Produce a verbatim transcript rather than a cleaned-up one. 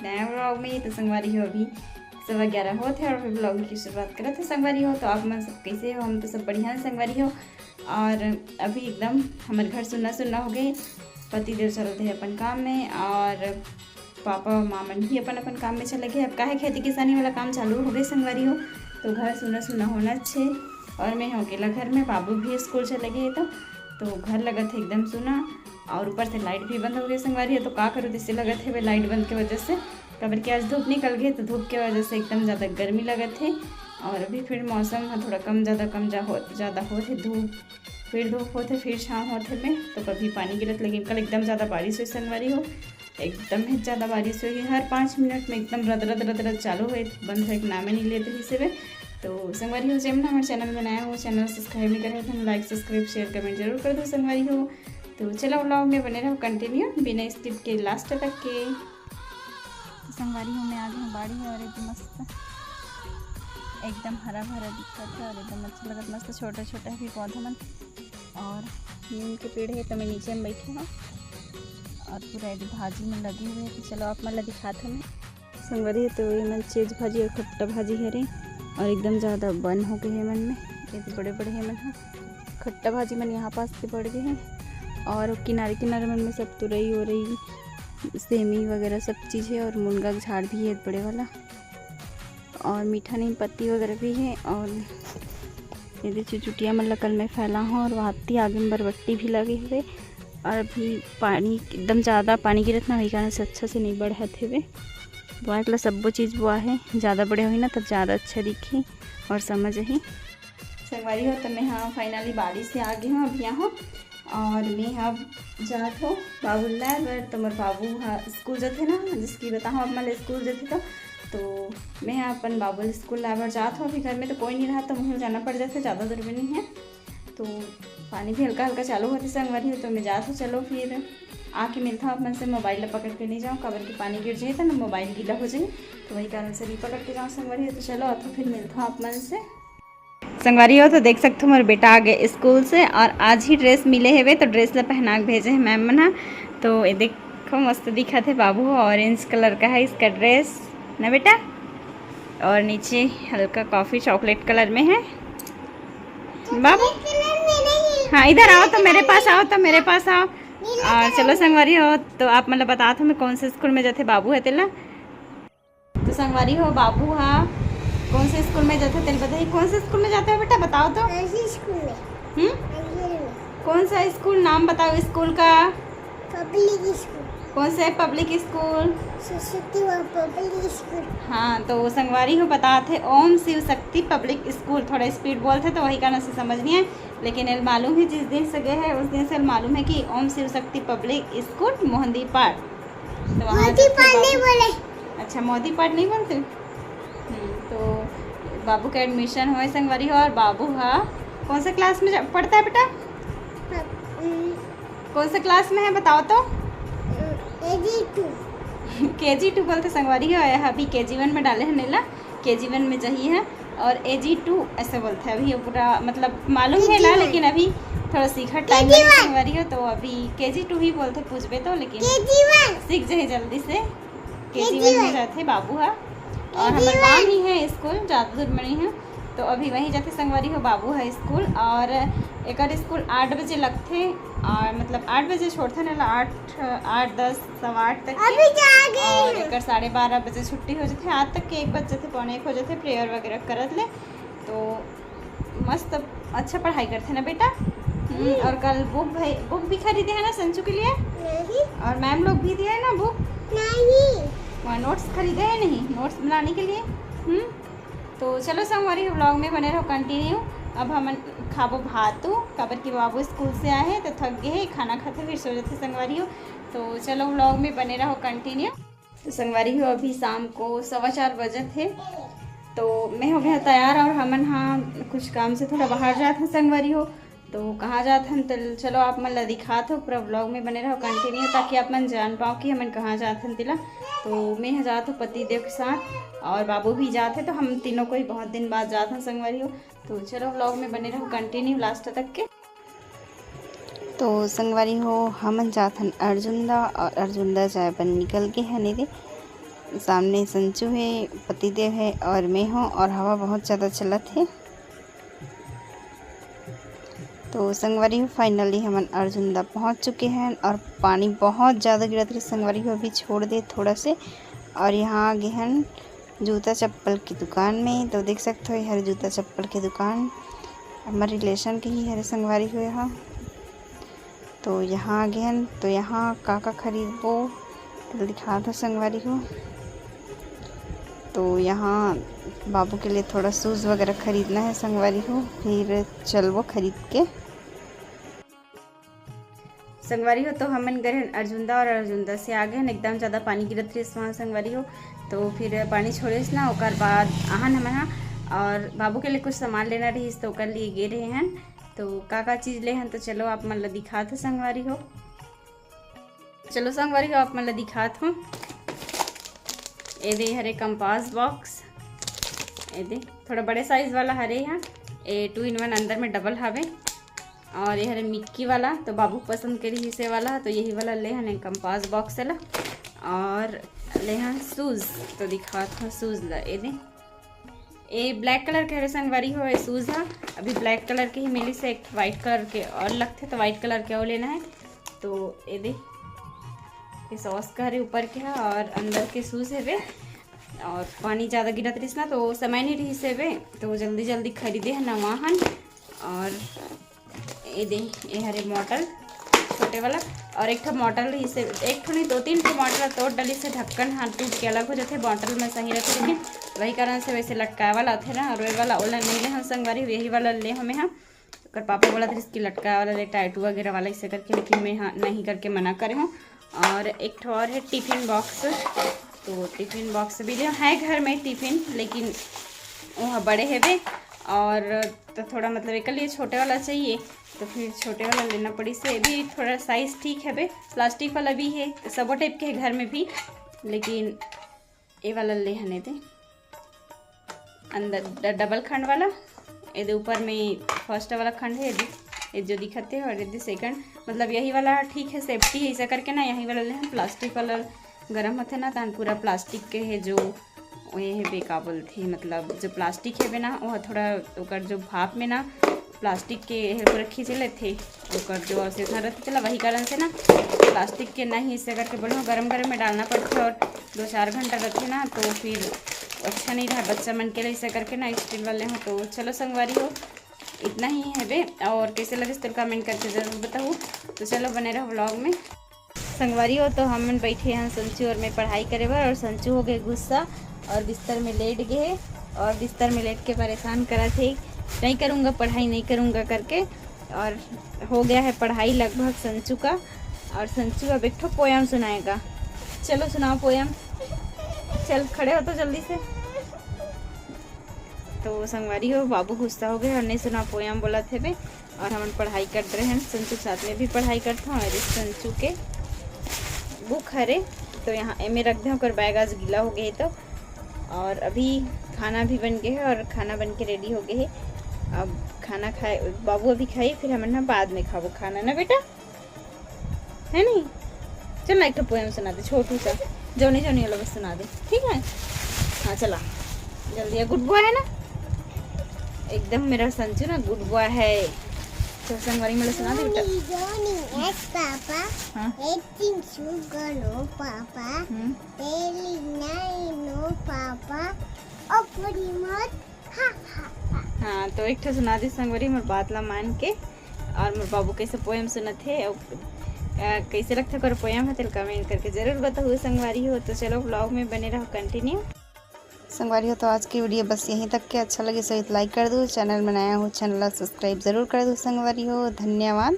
नया vlog में। तो संगवारी हो, अभी सवा ग्यारह होत हे और अभी vlog की शुरुआत करत हे संगवारी हो। तो आप मन सब कैसे हो? हम तो सब बढ़िया हे संगवारी हो। और अभी एकदम हमर घर सुन्ना सुन्ना हो गए। पति देव चलत हे अपन काम में और पापा माँ मन भी अपन अपन काम में चले गए। अब काहे खेती किसानी वाला काम चालू हो गए संगवारी हो, तो घर सुन्ना सुन्ना होना अच्छे। और मैं हो अकेला घर में, बाबू भी स्कूल चले गए तो, तो घर लगत हे एकदम सुन्ना। और ऊपर से लाइट भी बंद हो गए संगवारी हो, तो का करूँ, जैसे लगत हे लाइट बंद के वजह से, काबर कि आज धूप निकल गए तो धूप के वजह से एकदम ज़्यादा गर्मी लगत हे। और अभी फिर मौसम ह थोड़ा कम ज़्यादा कम जा हो ज़्यादा होत हे धूप, फिर धूप होत हे, फिर छाँव होत हे में, तो कभी पानी गिरत, लेकिन कल एकदम ज़्यादा बारिश हुई संगवारी हो, एकदम ही ज़्यादा बारिश हुई। हर पाँच मिनट में एकदम रद रद रद रद चालू हुए, बंद होए के नामे नहीं लेते ही से। तो संगवारी हो, जेमन हमारे चैनल में नया हो, चैनल सब्सक्राइब नहीं करे हो तो लाइक सब्सक्राइब शेयर कमेंट जरूर कर दो संगवारी हो। तो चलो vlog में बने रहो कंटिन्यू बिना स्किप के लास्ट तक के। तो संगवारी हो, मैं आ गई हूँ बाड़ी और एकदम मस्त, एकदम हरा भरा दिखत हे और एकदम अच्छा लगत, मस्त छोटा छोटा भी पौधा मन। और नीम के पेड़ हे तो मैं नीचे में बैठी हूँ और पूरा एदे भाजी में लगे हुए हे। तो चलो आप मन ला दिखात हूँ मैं संगवारी हो। तो ये मन चेज भाजी और खट्टा भाजी हरे और एकदम ज़्यादा बन हो गए हे मन में, ये तो बड़े बड़े हे मन ह। खट्टा भाजी मन यहाँ पास के बढ़ गए हे और किनारे किनारे मन में सब तुरई उरई, सेमी वगैरह सब चीज़ हे और मुनगा के झाड़ भी हे बड़े वाला। और मीठा नीम पत्ती वगैरह भी हे। और ये दे चुचुटिया मन ला कल मैं फैला हूँ और वहाँ ती आगे में बरबट्टी भी लगे हुए। और अभी पानी एकदम ज़्यादा पानी गिरत ना, वही कारण से अच्छा से नहीं बढ़त हेवे। बोआए के ला सब्बो चीज़ बोआ हे, ज़्यादा बड़े होही ना तब ज़्यादा अच्छा दिखही और समझ आही। संगवारी हो, तो मैं हाँ फाइनली बाड़ी से आ गई हूँ अभी यहाँ। और मैं अब जात हो बाबू ला लाए बर, तो मोर बाबू हा स्कूल जथे ना, जिसकी बताहूँ आप मन ला स्कूल जथे तो, तो मैं हा अपन बाबू ला स्कूल लाए बर जात हो। अभी घर में तो कोई नहीं रहा तो मुझे जाना पड़ जाथे, ज़्यादा दूर भी नहीं है। तो पानी भी हल्का हल्का चालू होथे संगवारी हो, तो मैं जात हो। चलो फिर आके मिलता हूँ आप मन से। मोबाइल ला पकड़ के नहीं जाऊँ, काबर कि पानी गिर जाए तो ना मोबाइल गीला हो जाए, तो वही कारण से नहीं पकड़ के जाऊँ संगवारी हो। तो चलो अब तो फिर मिलता हूँ आप मन से। संगवारी हो, तो देख सकथो मोर बेटा आ गए स्कूल से और आज ही ड्रेस मिले हेवे, तो ड्रेस ला पहना के भेजे हे मैम मन हा। तो ये देखो मस्त दिखत हे बाबू, ऑरेंज कलर का है इसका ड्रेस ना बेटा, और नीचे हल्का कॉफ़ी चॉकलेट कलर में है बाबू। हाँ, इधर आओ तो, मेरे पास आओ तो, मेरे पास आओ। और चलो संगवारी हो, तो आप मन ला बतात हो मैं कौन से स्कूल में जाथे बाबू है तेला। तो संगवारी हो, बाबू हा कौन से स्कूल में जाथे तेला बताही। कौन से स्कूल में जाथे हो बेटा, बताओ तो। ऐसी स्कूल में। हम्म? ऐसी में। कौन सा स्कूल, नाम बताओ स्कूल का। Public school. कौन सा है पब्लिक स्कूल? सरस्वती माँ पब्लिक स्कूल। हाँ, तो संगवारी हो बतात हे ओम शिव शक्ति पब्लिक स्कूल। थोड़ा स्पीड बोलथे तो वही कारण से समझ नहीं आए, लेकिन एल मालूम है जिस दिन से गए हैं उस दिन से एल मालूम है कि ओम शिव शक्ति पब्लिक स्कूल मोहंदी पाड़। तो वहाँ मोदी जाथे पाड़ नहीं बाबू। बोले। अच्छा, मोदी पाड़ नहीं बोलते। हम्म, तो बाबू का एडमिशन हुआ है संगवारी हो, और बाबू हा कौन से क्लास में जा- पढ़ता है बेटा? हम्म। कौन से क्लास में है बताओ तो? KG two. केजी टू बोलथे संगवारी हो, अभी केजी वन में डाले हैं नीला, केजी वन में जाही है। और एजी टू ऐसे बोलथे अभी, ये पूरा मतलब मालूम है ला, केजी वन। लेकिन अभी थोड़ा सीखत टाइम केजी वन। संगवारी हो, तो अभी केजी टू ही बोलथे पूछबे तो, लेकिन केजी वन। सीख जाही जल्दी से। केजी वन में केजी वन। जाथे बाबू हा, और केजी हमारे गाँव वन। ही है स्कूल, ज़्यादा दूर में नहीं है। तो अभी वहीं जाथे संगवारी हो बाबू हा स्कूल, और एकर स्कूल आठ बजे लगथे, और मतलब आठ बजे छोड़थे ना, आठ, आठ दस, सवा आठ तक के। अभी जा गई और हूँ। एकर साढ़े बारह बजे छुट्टी हो जाथे, आज तक के एक बज जाथे, पौने एक हो जाथे प्रेयर वगैरह करत ले। तो मस्त अच्छा पढ़ाई करथे ना बेटा। हम्म, हम्म। और कल बुक भाई, बुक भी खरीदे है ना संचू के लिए? नहीं। और मैम लोग भी दिए है ना बुक? नहीं। वहाँ नोट्स खरीदे है नहीं, नोट्स बनाने के लिए? हम्म। तो चलो संगवारी, व्लॉग में बने रहो कंटिन्यू। अब हमन खाबो भातू, काबर कि बाबू स्कूल से आए हैं तो थक गए हैं, खाना खाते फिर सो जाते संगवारी हो। तो चलो व्लॉग में बने रहो कंटिन्यू। तो संगवारी हो, अभी शाम को सवा चार बजत हे, तो मैं हो गया तैयार और हमन हा कुछ काम से थोड़ा बाहर जात हन संगवारी हो। तो कहाँ जात हन, तो चलो आप मन ला दिखात हो, पूरा व्लॉग में बने रहो कंटिन्यू, ताकि आप मन जान पाओ कि हमन कहाँ जात हन तेला। तो मैं ह जात हूँ पति देव के साथ और बाबू भी जात हे, तो हम तीनों कोई बहुत दिन बाद जात हन संगवारी हो। तो चलो व्लॉग में बने रहो कंटिन्यू लास्ट तक के। तो संगवारी हो, हमन जात हन अर्जुंदा और अर्जुंदा जाए बर निकल गे हन एदे। सामने संचू हे, पतिदेव हे और मैं हूँ, और हवा बहुत ज़्यादा चलत हे। तो संगवारी हो, finally हमन अर्जुंदा पहुँच चुके हन और पानी बहुत ज़्यादा गिरत रहिस संगवारी हो, अभी छोड़ दे थोड़ा से। और यहाँ आ गे हन जूता चप्पल की दुकान में। तो देख सकत हो, ये हरे जूता चप्पल की दुकान हमर relation के ही हरे संगवारी हो यहाँ। तो यहाँ आ गे हन, तो यहाँ का का खरीदबो, तेला दिखात हो संगवारी हो। तो यहाँ बाबू के लिए थोड़ा shoes वगैरह खरीदना है संगवारी हो, फिर चलबो खरीद के। संगवारी हो, तो हमन गए हन अर्जुंदा और अर्जुंदा से आ गे हन। एकदम ज़्यादा पानी गिरत रहिस वहाँ संगवारी हो, तो फिर पानी छोड़िस ना, ओकर बाद आहन हमन हा। और बाबू के लिए कुछ सामान लेना रहिस, तो ओकर लिए गे रहे हन। तो का का चीज़ ले हन, तो चलो आप मन ला दिखात हो संगवारी हो। चलो संगवारी हो, आप मन ला दिखात हो। ए दे हरे compass box, ए दे थोड़ा बड़े size वाला हरे यहाँ, ए two in one अंदर में double हवे। और ये हरे मिक्की वाला, तो बाबू पसंद के रहिस ए वाला, तो यही वाला ले हन compass box ला। और ले हन shoes, तो दिखात हो shoes ला, ए दे ए black colour के हरे संगवारी हो, ए shoes हा। अभी black colour के ही मिलिस हे, एक white colour के और लगथे, तो white colour के और लेना है। तो ए दे, ये सॉक्स का हरे ऊपर के हा और अंदर के shoes हेवे। और पानी ज़्यादा गिरत रहिस ना, तो समय नहीं रहिस हेवे, तो जल्दी जल्दी खरीदे हन नवा हन। और ए दे, ए हरे bottle छोटे वाला, और एक ठो bottle रहिस हे, एक ठो नहीं, दो तीन ठो bottle तोड़ डलिस हे, ढक्कन हा टूट के अलग हो जाथे, bottle में सही रथे, लेकिन वही कारण से वैसे लटकाए वाला आथे ना, रोए वाला, ओला नहीं ले हन संगवारी, यही वाला ले हमें हा। ओकर पापा बोलत रहिस कि लटकाए वाला ले, tattoo वगैरह वाला, इसे करके, लेकिन मैं हा नहीं करके मना करे हूँ। और एक ठो और है tiffin box, तो tiffin box भी ले है घर में tiffin, लेकिन वो हा बड़े हेवे और तो थोड़ा मतलब एक लिए छोटे वाला चाहिए, तो फिर छोटे वाला लेना पड़िस हे। ये भी थोड़ा size ठीक हेवे, plastic वाला भी है, सबो type के है घर में भी, लेकिन ये वाला ले हन ए दे अंदर ड-, double खंड वाला। ये दे ऊपर में first वाला खंड है, ये दे, ये जो दिखत हे, और ये दे second, मतलब यही वाला ठीक है, safety है, ऐसा करके ना यही वाला ले हन। Plastic वाला गरम होथे ना, तहन पूरा plastic के है जो ये हेबे, का बोलथे, मतलब जो plastic हेबे ना, वो थोड़ा ओकर जो भाप में ना plastic के हे पूरा खींच लेथे, ओकर जो अवशेष रहथे तेला, वही कारण से ना plastic के नहीं, इसे करके बोले गरम गरम में डालना पड़थे और दो चार घंटा रथे ना, तो फिर अच्छा नहीं रहा बच्चा मन के लिए, इसे करके ना steel वाले हो। तो चलो संगवारी हो, इतना ही हेबे, और कैसे लगिस तो comment करके जरूर बताओ। तो चलो बने रहो vlog में। संगवारी हो, तो हमन बैठे हन संचू और मैं पढ़ाई करे बर, और संचू हो गए गुस्सा और बिस्तर में लेट गए हे, और बिस्तर में लेट के परेशान करत हे, "नहीं करूँगा पढ़ाई, नहीं करूँगा" करके। और हो गया है पढ़ाई लगभग संचू का, और संचू अब एक ठो poem सुनाएगा। चलो सुनाओ poem, चल खड़े हो तो जल्दी से। तो संगवारी हो, बाबू गुस्सा हो गए और नहीं सुना poem बोलत हेबे, और हमन पढ़ाई करत रहे हन, संचू के साथ में भी पढ़ाई करत हन। और इस संचू के book हरे, तो यहाँ एमे रख दे, ओकर bag आज गीला हो गए हे तो। और अभी खाना भी बन गए हे और खाना बन के ready हो गए हे। अब खाना खाए, बाबू अभी खाई, फिर हमन ना बाद में खाबो खाना ना बेटा, है नहीं? चल ना, एक ठो poem सुना दे छोटू सा, जौनी जौनी वाला बस सुना दे, ठीक है? हाँ चला जल्दी, good boy है ना एकदम मेरा संचू ना, good boy है। तो संगवारी मला सुना दे बेटा। Johnny, Johnny, yes papa. हाँ। एक दिन सुगलो पापा। हम्म। तेली नहीं नो पापा। ओ पूरी मत। हाँ, हाँ, हाँ। हाँ, तो एक ठो सुना दे संगवारी मोर बात ला मान के। और मोर बाबू कैसे poem सुनत हे, और, अ, कैसे लगथे ओकर poem ह, तेला comment करके जरूर बताहू संगवारी हो। तो चलो vlog में बने रहो continue। संगवारी हो, तो आज की video बस यहीं तक के। अच्छा लगे सो एक like कर दो, channel में नया हो channel ला subscribe जरूर कर दो संगवारी हो। धन्यवाद।